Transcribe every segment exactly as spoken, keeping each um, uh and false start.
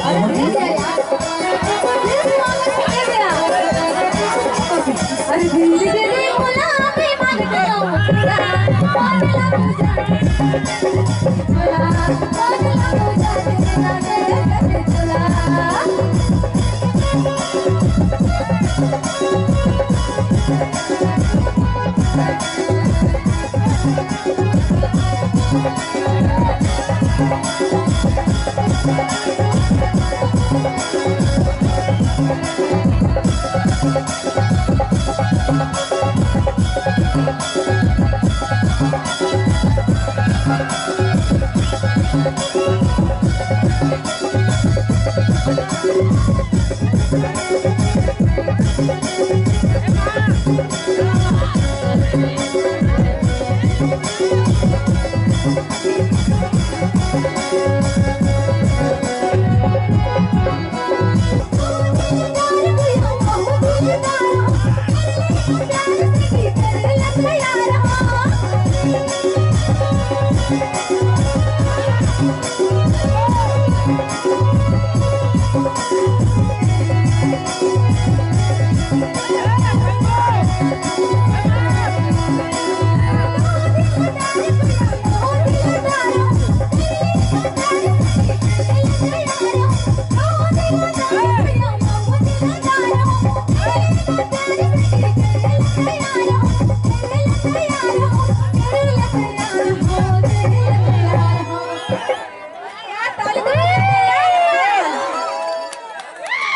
अरे दिल दे दे बोला, बेईमान करो।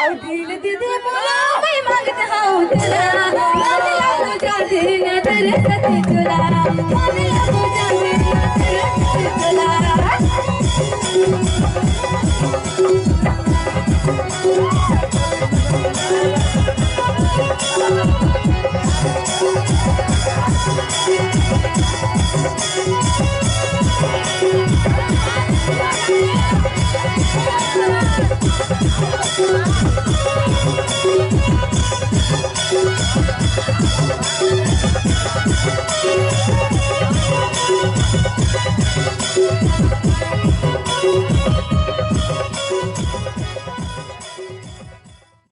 अउ दिल दे दे बोला, मैं मांगत हूँ तुला, मान लो जा देना तेरे सती तुला, मान लो जा देना तेरे सती तुला।